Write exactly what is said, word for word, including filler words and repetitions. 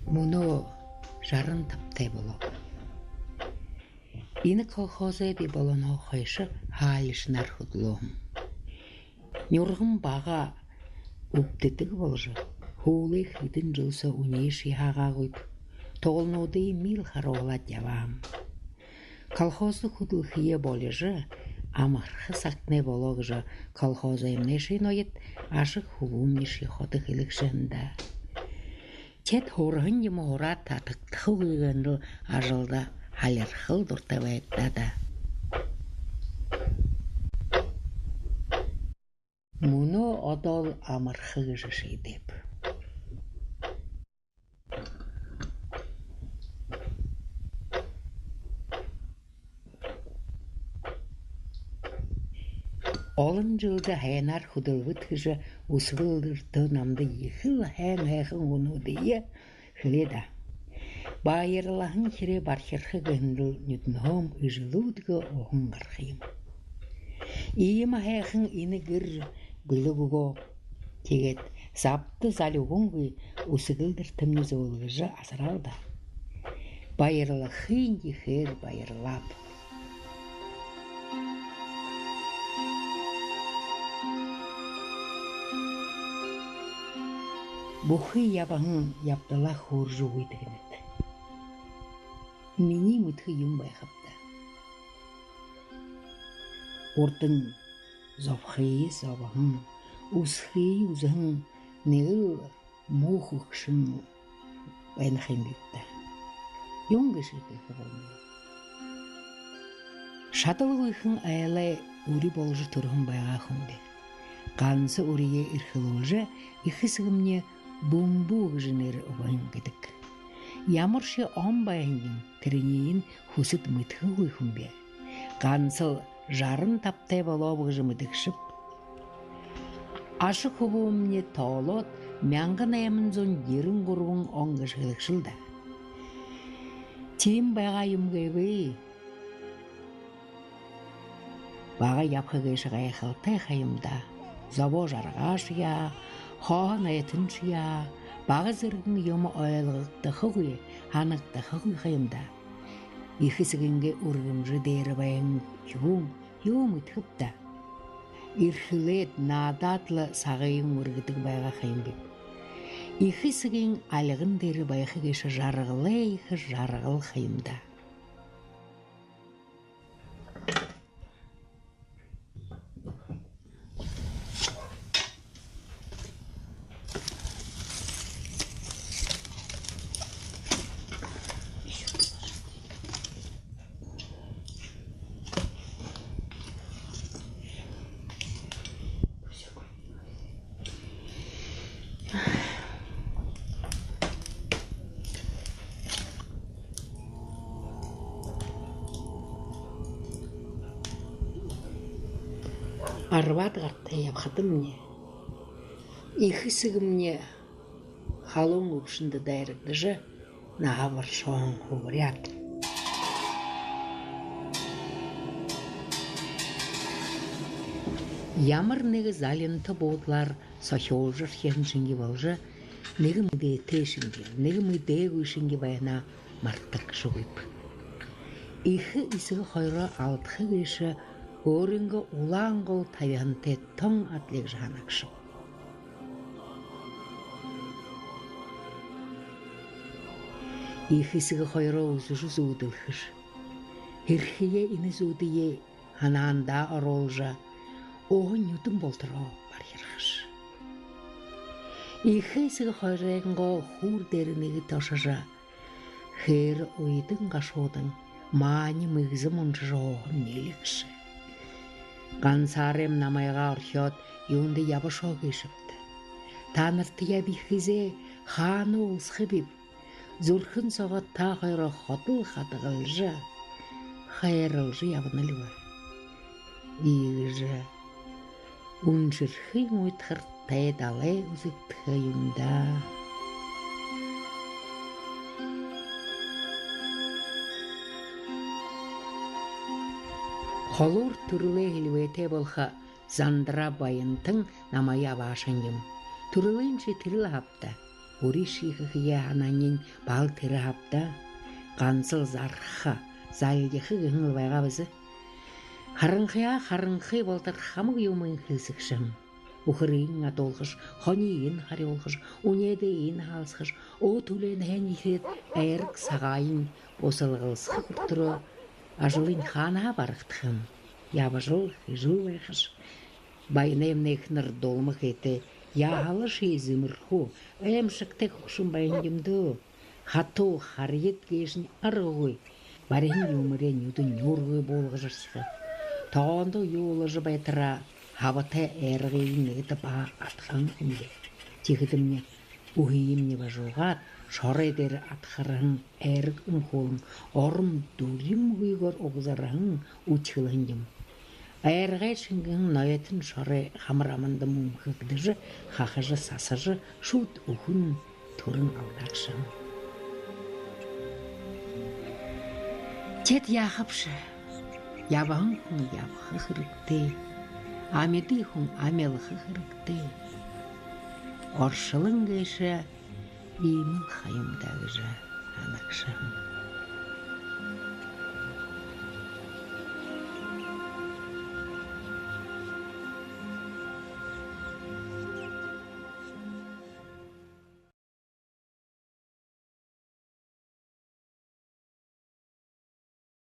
Мүнөө жаран табатай болооб. Энэ колхозой бии болонһоо хойшо һаалишанаар хүдэлөөб. Нюрган бага үбдэдэг боложо, һүүлэй хэдэн жэл соо үнеэшье һаагаагүйб. Тугалнуудые миил харуулаад ябааб. Колхозто хүдэлхэеэ болижо, амарха сагтнай болоо гэжэ колхозоймнай шэнэ ноёд, аша хүбүүмни шэнэ ходо хэлэгшэ һэн даа. Тэдэ һураһан юумэ һураад татагдаха үгы гээнэл, ажалда халирхал дуратай байдаг даа. Мүнөө одоол амарха гэжэ шиидээб. Олон жэлдэ һайнаар хүдэлбэт гэжэ үсэгэлдэртөө намда ехэл һайн һайхан үгэнүүдые хэлээ даа. Баярлаһан хирээ бархирха гэһэндэл нюдэнһөөм эжэлүүдгүй уһан гараха юм. Иимэ һайхан энэ гэр бэлэг үгөө. Тиигээд забда залюугангүй үсэгэлдэртэмни зөөлгэжэ асараал даа. Баярлахын ехээр баярлааб. Бүхы ябаһан ябадалаа хөөрэжэ үгыт гэнэт. Минии мэдэхэ юумэн байхаб даа. Урдань зобохые зобоһон, үзэхые үзэһэн нэгэл муу хүгшэн байна ха юм бибди даа. Юун гээшэб гэхэб, шадалгүйхэн айлай үри боложо түрэһэн байгаа хүндэ. Ганса үриеэ эрхэлүүлжэ, эхэ эсэгэмни Бүмбүү гэжэ нэрэ үгэһэн гэдэг. Ямаршье он байһан юм, тэрэнииень хүсэд мэдэхэгүй хүн бэ. Гансал жаран табатай болооб гэжэ мэдэгшэб. Аша хүбүүмни тоолоод, мянга найман зуун ерэн гурбан он гэжэ хэлэгшэл даа. Тиимэ байгаа юм гээб. Бага ябаха гээшэ гайхалтай ха юм даа. Зобоо жаргаашье, хооһон айтаншье, бага зэргэн юумэ ойлгогдохогүй, һанагдахагүй ха юм даа. Эхэ эсэгынгээ үргэмжэ дээрэ байһан хүн юу мэдэхэб даа. Эрхэлээд, наадаад лэ сагыень үргэдэг байгаа ха юм бибди. Эхэ эсэгын альган дээрэ байха гээшэ жаргалай ехэ жаргал ха юм даа. Арбаад гартай ябахадамни, эхэ эсэгэмни халуун үбшэндэ дайрагдажа, наһа баршоһон хубаряад. Ямар нэгэ залинта буудалаар сохюулжархиһан шэнги боложо, нэгэ мэдээтэй шэнги, нэгэ мэдээгүй шэнги байһанаа мартагшагүйб. Эхэ эсэгэ хоёроо алдаха гээшэ өөрынгөө улаан гол табиһантай тон адли гэжэ һанагшаб. Эхэ эсэгэ хоёроо үзэжэ зүүдэлхэш. Хэрхэеэ энэ зүүдые һанаандаа оруулжа, уһан нюдэн болотороо бархирхаш. Эхэ эсэгэ хоёройнгоо хүүр дээрэ нэгэтэ ошожо, хээрэ уйдан гашуудан, маани мэгзэм уншажа һууһан мэлэгшэ. Гансаарайм намайгаа орхёод, юундэ ябашоо гээшэбта? Танартаяа би хэзээ, хаана уулзахабиб? Зүрхэн соогоо та хоёроо ходол хадагалжа, хайрлажа ябанал бэ. Иигэжэ үншэрхын уйдхартай далай үзэгдэхэ юм даа. Холуур түрэлэй һэльбээтэй болохо Зандара Баянтан намайе абаашаһан юм. Түрэлынь шэтэрэл һааб даа. Бүришье хэхэ һанаань баһал тэрэ һаа даа. Гансал зарха, залгиха гэһэн лэ байгаа бэзэ. Харанхыһаа харанхы болотор хамаг юумыень хэлсэгшэ һэм. Үхэрыень адуулхаш, хонииень харюулхаш, үнеэдыень һаалсахаш, өө түлеэнһээнь эхилээд айраг сагааень бусалгалсаха хүрэтэрөө ажалынь хаанаһаа барагдаха юм. Ябажал, хэжэл байхаш. Баянаймнай эхэнэр дулма хээтэй, яһала ши зэмэрхүү, аймшагтай хүгшэн байһан юм даа. Хатуу харьяад гээшэнь аргагүй. Бариһан юумээрээ нюдэн нюургүй буулгажархиха. Тогоондо юу лэ гэжэ байтараа, хабатай айрагыень нэгэдэ баһа адхаһан юм даа. Тиихэдэмни үһыемни бажуугаад, шорой дээрэ адхарһан айраг үнхүүлэн, ором дүримгүйгөөр угзарһан, үдхэлһэн юм. Айрагай шэнгэһэн нойтон шорой хамар аманда мүнхэгдэжэ, хахажа, сасажа, шүд үхэн түрэн алдаагша һэм. Теэд яахабши? Ябаһан хүн ябаха хэрэгтэй. Амиды хүн амилха хэрэгтэй. Оршолон гээшэ иимэл ха юм даа гэжэ һанагша һэм.